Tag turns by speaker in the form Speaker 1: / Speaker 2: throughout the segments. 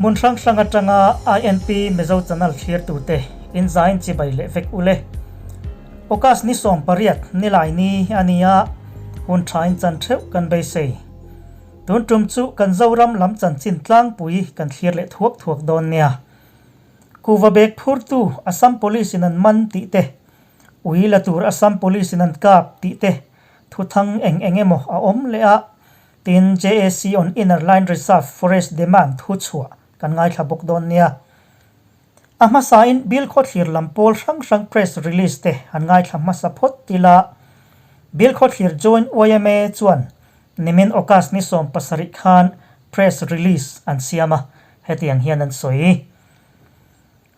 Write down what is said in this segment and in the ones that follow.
Speaker 1: Hmun hrang hrang atanga INP Mizo Channel thlirtute in zain chibai leh vek ule. August ni 18 nilai ni a ni a, hun thain chan theuh kan beisei. Tun tum chu kan Zoram lam chanchin tlangpui kan thlir leh thuak thuak dawn nia. Kuva bag phurtu Assam Police in an man tih te, ui la tur Assam Police in an kap tih te thuthang eng eng emaw a awm leh a, tin JAC on Inner Line Reserve Forest Demand thu chhuah kan ngaithla bawk dawn nia. A hmasain Bill Khawthlir lam pawl hrang hrang press release te han ngaithla hmasa phawt ila, Bill Khawthlir Joint yma chuan nimin August ni 17 khan press release an siam a, hetiang hian an sawi.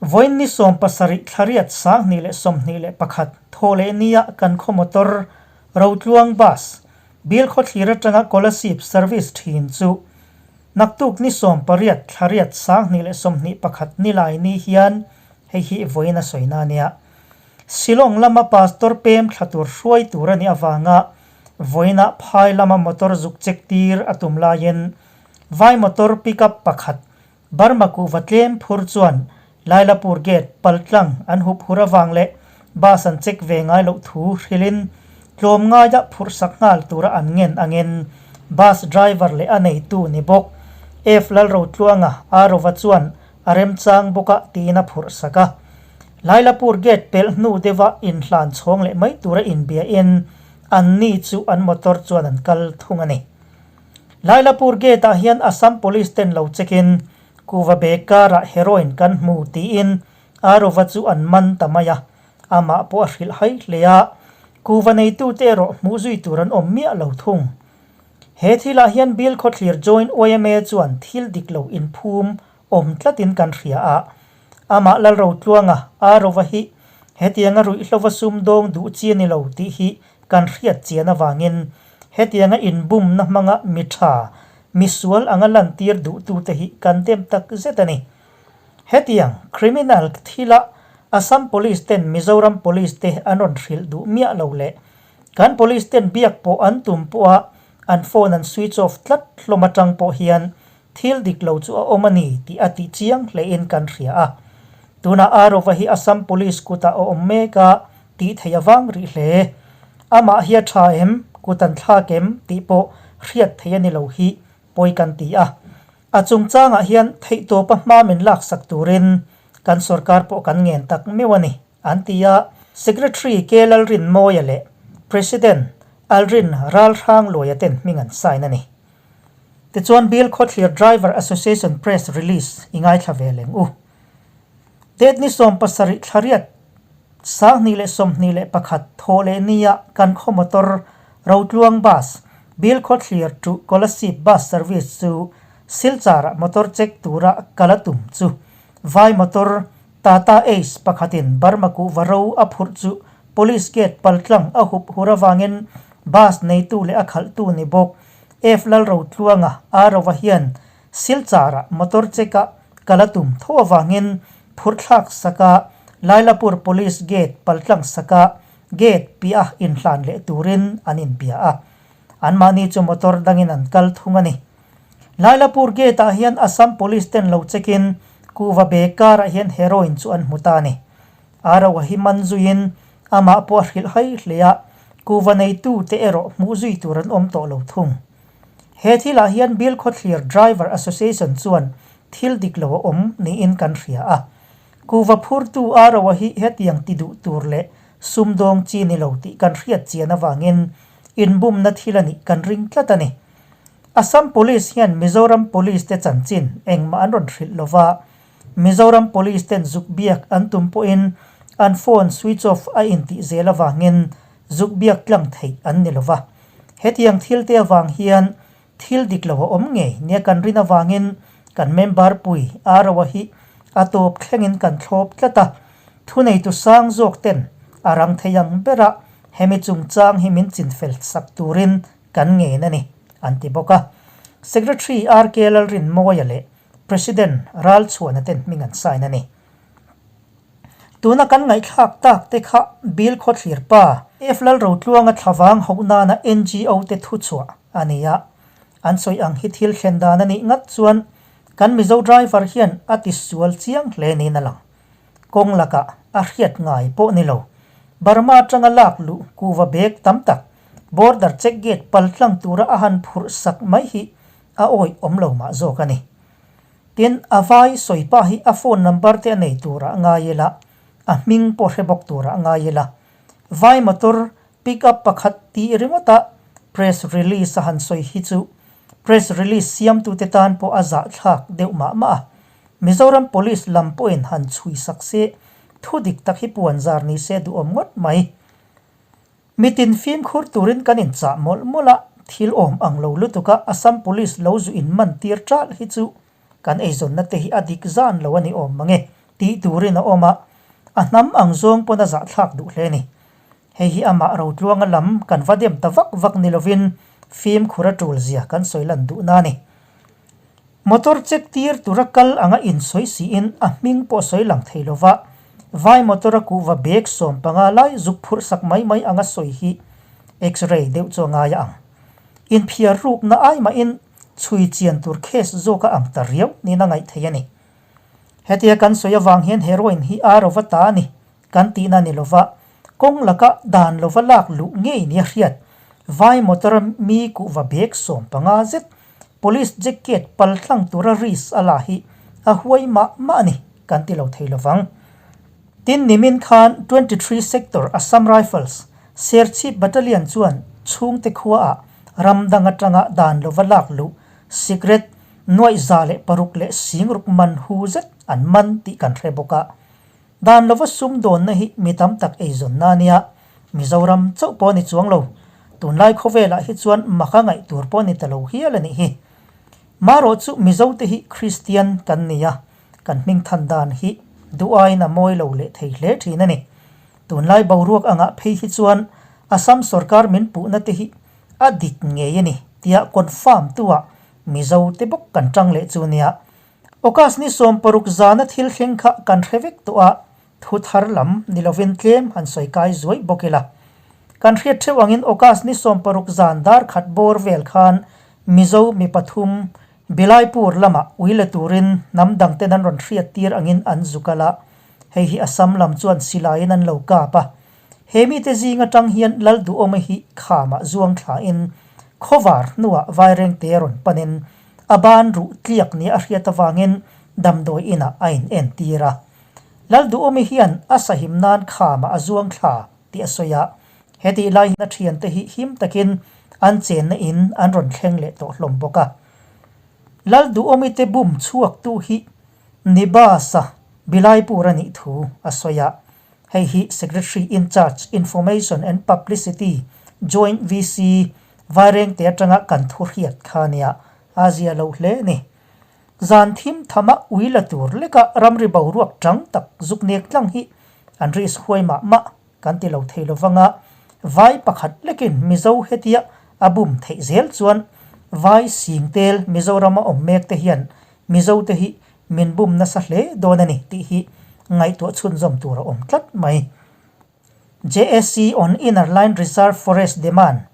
Speaker 1: Vawiin ni 17 thlariat 2021 thaw leh nia kan khaw motor Rotluang Bus, Bill Khawthlir atanga Kolasib service thin chu Naktuk ni 18 thlariat 2021 nilai ni hian hei hi vawiin a sawina a nia. Shillong lama Pastor pem thla tur hruai tur a nih avanga vawiinah phai lama motor zuk check tir a tum laiin vai motor pickup pakhat Burma kuhva tlem phur chuan Lailapur gate paltlang an hup hur avang leh bus an check ve ngai loh thu hrilhin tlawm ngaia phurh sak nghal tura an ngen angin bus driver leh a neitu ni bawk F Lalrotluanga Arova chuan a remchang bawk a tiin a phurh sak a. Lailapur gate pelh hnu deuha inhlan chhawng leh mai tura inbiain anni chu an motor chuan an kal thung a ni. Lailapur gate ah hian Assam Police ten lo check in Kuva bag karah heroin kan hmu tiin Arova chu an man ta mai a, amah pawh a hrilh hai hle a, Kuva neitute erawh hmuh zui tur an awm miah lo thung. He thilah hian Bill Khawthlir Joint yma chuan thil dik lo inphum awm tlatin kan hria a, amah Lalrotluanga Arova hi hetianga ruihhlova sumdawng duh chi a ni lo tih hi kan hriat chian avangin Hetianga inbumna hmanga mi tha, misual anga lantir duhtute hi kan dem tak zet a ni. Hetiang criminal thila Assam Police ten Mizoram Police te an rawn hrilh duh miah lo leh kan Police ten biak pawh an tum pawha an phone an switch off tlat hlawm atang pawh hian thil dik lo chu a awm a ni tih a tih chiang hlein kan hria a. Tunah Arova hi Assam Police kutah a awm mek a tih theih avang rih hle. Amah hi a tha em, kut an thlak em tih pawh hriat theih a ni lo hi pawi kan ti a. A chungchangah hian theihtawpa hma min laksak turin kan sorkar pawh kan ngen tak meuh a ni, an ti a. Secretary K Lalrinmawia leh President Aldrin Ralhrangluaia ten hming an sign a ni. Tichuan Bill Khawthlir Driver Association Press Release i ngaithla ve leng u. Date ni 17 thlariat 2021 thaw leh nia kan khaw motor Rotluang Bus, Bill Khawthlir to Kolasib Bus Service chu Silchar-ah motor check tura kal a tum chu Vai motor Tata Ace pakhatin Burma kuhva ro a phurh chu Police gate paltlang a hup hur avangin bus neitu leh a khalhtu ni bawk F Lalrotluanga Arova hian Silchar-ah motor check-a kal a tum tho avangin phurhthlak saka Lailapur Police gate paltlang saka gate piah inhlan leh turin an inbia a. Anmahni chu motor dangin an kal thung a ni. Lailapur gate-ah hian Assam Police ten lo check-in kuhva bag karah hian heroin chu an hmu ta a ni. Arova hi man zuiin amah pawh a hrilh hai hle a, kuhva neitute erawh hmuh zui tur an awm tawh lo thung. He thilah hian Bill Khawthlir Driver Association chuan thil dik lo a awm niin kan hria a. Kuhva phurtu Arova hi hetiang ti duh tur leh sumdawng chi ni lo tih kan hriat chian avangin inbumna thil a nih kan ring tlat a ni. Assam Police hian Mizoram Police te chanchin engmah an rawn hrilh lova, Mizoram Police ten zuk biak an tum pawhin an phone switch off a intih zel avangin zuk biak tlang theih an ni lova. Hetiang thil te avang hian thil dik lo a awm ngei nia kan rin avangin kan member pui Arawa hi a tawp thlengin kan thlawp tlat a, thuneitu sang zawk ten a rang thei ang bera hemi chungchang hi min chinfel sak turin kan ngen a ni, an ti bawk a. Secretary RK Lalrinmawia leh President Ralchhuana ten hming an sign a ni. Tuna kan ngaihthlak tak te kha Bill Khawthlir pa, F Lalrotluanga thlavang hoh nana NGO te thuchhuah a ni a. An sawi ang hi thil thlen dan a nih ngat chuan Kan Mizo driver hian a tisual chiang hle niin a lang. Kawng lakah a hriat ngai pawh ni lo. Burma atanga lak luh kuva bag tam tak border check gate pal tlang tura a han phurh sak mai hi a awih awm lo mah zawk a ni. Tin, a vai sawi pa hi a phone number te a nei turah ngai ila, a hming pawh hre bawk turah ngai ila. Vai motor pick up pakhat tih ringawta press release a han sawi hi chu press release siamtute tan pawh a zahthlak deuh mah mah a. Mizoram Police lam pawhin han chhui sak se, thu dik tak hi puan zar ni se duhawm ngawt mai. Mitin fimkhur turin kan inchah mawlh mawlh a, thil awm ang lo lutuk a Assam Police lo zu in man tir ṭalh hi chu kan eizawnna te hi a dik zan lo a ni awm mang e tih turin a awm a, a hnam ang zawng pawn a zahthlak duh hle a ni. Hei hi amah Rotluanga lam kan va dem ta vak vak ni lovin fimkhur a ṭul zia kan sawi lan duhna a ni. Motor check tir tura kal anga insawi siin a hming pawh sawi lang thei lova, vai motor a kuhva bag 15 lai zuk phurh sak mai mai anga sawi hi X-ray deuh chu a ngai a ang. Inphiar rukna ai mahin chhui chian tur case zawk a ang ta riau niin a ngaih theih a ni. Hetia kan sawi avang hian heroin hi a rova ta a ni kan tihna ni lova, kawng laka dan lova lak luh ngei nia hriat vai motor a mi kuhva bag 15 zet Police jacket pal tlang tura risk a la hi a huai mah mah a ni kan ti lo thei lovang. Tin nimin khan 23 Sector Assam Rifles, Serchhip Battalion chuan chhungte khuaah ram dang atanga dan lova lak luh sikret 606,000 man hu zet an man tih kan hre bawk a. Dan lova sumdawnna hi mi tam tak eizawnna a nia, Mizoram chauh pawh a ni chuang lo. Tunlai khawvelah hi chuan maka ngaih tur pawh a ni ta lo hial a nih hi. Marawh chu Mizote hi Kristian kan ni a, kan hmingthan dan hi duh aiin a mawi lo leh thei hle thin a ni. Tunlai boruak angah phei hi chuan Assam sorkar min puhna te hi a dik ngei a ni tia confirm tu ah Mizote bawk kan tang leh chu nia. August ni 60 zana thil thleng kha kan hre vek tawh a, thu thar lam ni lovin tlem han sawi kai zuai bawk ila. Kan hriat theuh angin August ni 60 zan dar khat bawr vel khan Mizo mi pathum Bilaipur lamah ui la turin hnam dangten an rawn hriat tir angin an zu kal a, hei hi Assam lam chuan silaiin an lo kap a. He mite zing atang hian Lalduhawma hi khamah zuang thlain khawvar hnuah Vairengte rawn panin A ban ruh tliak nia a hriat avangin damdawi inah a in entir a. Lalduhawmi hian a sahim nan khamah a zuang thla tih a sawi a. Hetih lai hian a thiante hi him takin an chenna in an rawn thleng leh tawh hlawm bawk a. Lalduhawmi te bum chhuaktu hi Nibasa Bilaipur a nih thu a sawi a. Hei hi Secretary in Charge, Information and Publicity, Joint VC, Vairengte atanga kan thu hriat kha a nia, a zia lo hle a ni. Zan thim thama ui la tur leka ramri boruak tang tak zuk nek tlang hi an risk huai mah mah kan ti lo thei lo vanga, vai pakhat lekin Mizo hetia a bum theih zel chuan vai singtel Mizorama awm mek te hian Mizo te hi min bum nasa hle dawn a ni tih hi ngaihtuah chhunzawm tur a awm tlat mai. JSC on Inner Line Reserve Forest Demand,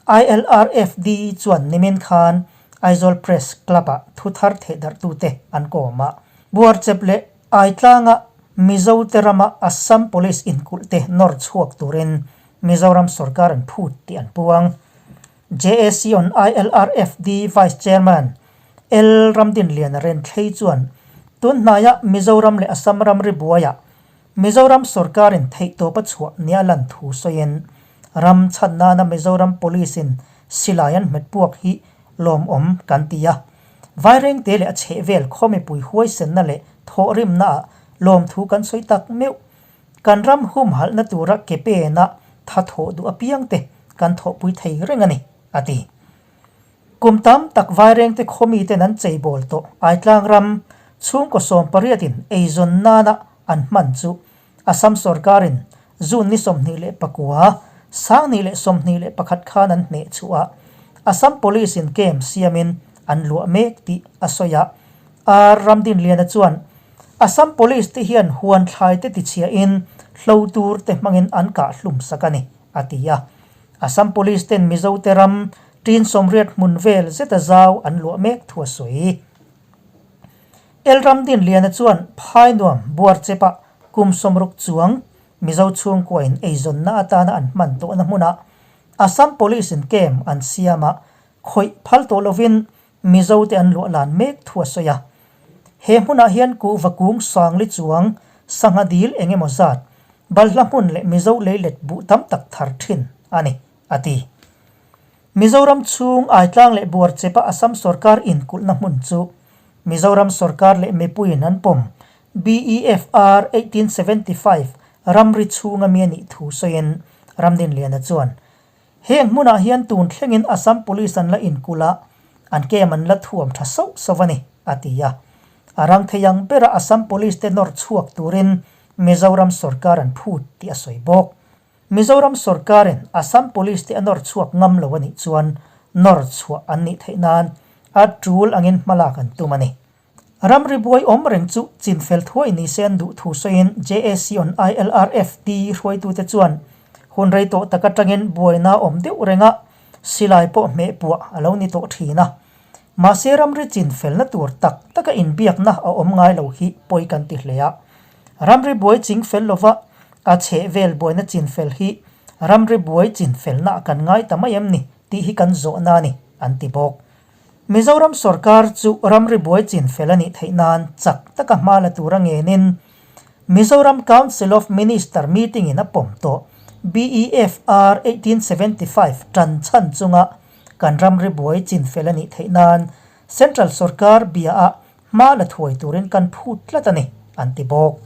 Speaker 1: ILRFD, chuan nimin khan Aizawl Press Club-ah thu thar thehdarhtute an kawm a. Buarchep leh Aitlanga Mizote rama Assam Police inkulhte nawr chhuak turin Mizoram sorkar an phut tih an puang. JSC on ILRFD Vice Chairman L Ramdinliana Renthlei chuan tun hnaia Mizoram leh Assam ramri buaiah Mizoram sorkarin theihtawp a chhuah nia lan thu sawiin, ram chhan nana Mizoram Police-in silai an hmet puak hi lawmawm kan ti a. Vairengte leh a chhehvel khaw mipui huaisenna leh thawhrimnaah lawmthu kan sawi tak meuh. Kan ram humhalhna tura ke pena tha thawh duh apiangte kan thawhpui thei reng a ni, a ti. Kum tam tak Vairengte khaw miten an cheibawl tawh Aitlang ram chhungkaw 18 in eizawn nana an hman chu Assam sorkarin June ni 29, 2021 khan an hneh chhuah a, Assam Police in camp siamin an luah mek tih a sawi a. R Ramdinliana chuan Assam Police te hian huan thlai te tichhiahin hlo tur te hmangin an kah hlum sak a ni, a ti a. Assam Police ten Mizote ram ṭin 80 hmun vel zeta zau an luah mek thu a sawi. Elramdinliana chuan Phainuam Buarchepah kum 60 chuang Mizo chhungkuain eizawnna atana an hman tawhna hmunah Assam Police-in camp an siam a, khawih phal tawh lovin Mizote an luah lan mek thu a sawi a. He hmunah hian kuhva kung sangli chuang sangha dil eng emaw zat, balhla hmun leh Mizo leilet buh tam tak thar thin a ni, a ti. Mizoram chhung Aitlang leh Buarchepa Assam sorkar inkulhna hmun chu Mizoram sorkar leh mipuiin an pawm BEFR 1875 ramri chhunga mi a nih thu sawiin Ramdinliana chuan heng hmunah hian tun thlengin Assam Police an la inkulh a, an kem an la thuam tha sauh sauh a ni, a ti a. A rang thei ang bera Assam Police te nawr chhuak turin Mizoram sorkar an phut tih a sawi bawk. Mizoram sorkarin Assam Police te a nawr chhuak ngam lo a nih chuan nawr chhuah an nih theih nan a tul angin hmalak an tum a ni. Ramri buai awm reng chu chinfel thuai ni se an duh thu sawiin JAC on ILRFT hruaitute chuan hun rei tawh tak atangin buaina awm deuh renga silai pawh hmeh puah a lo ni tawh thin a. Mahse ramri chinfelna tur tak taka inbiakna a awm ngai lo hi pawi kan ti hle a. Ramri buai chingfel lova a chhehvel buaina chinfel hi ramri buai chinfelna kan ngai ta mai em ni tih hi kan zawhna a ni, an ti bawk. Mizoram sorkar chu ramri buai chinfel a nih theih nan chak taka hma la tura ngenin Mizoram Council of Minister meeting in a pawm tawh BEFR 1875 tan chhan chunga kan ramri buai chinfel a nih theih nan Central sorkar bia ah hma la thuai turin kan phut tlat a ni, an ti bawk.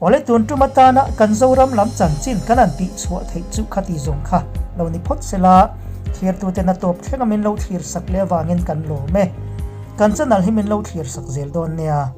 Speaker 1: Awle tun tum atana kan Zoram lam chanchin kan han tih chhuah theih chu khati zawng kha lo ni phawt sela, thlirtuten a tawp thleng a min lo thlir sak leh avangin kan lawm e. Kan channel hi min lo thlir sak zel dawn nia.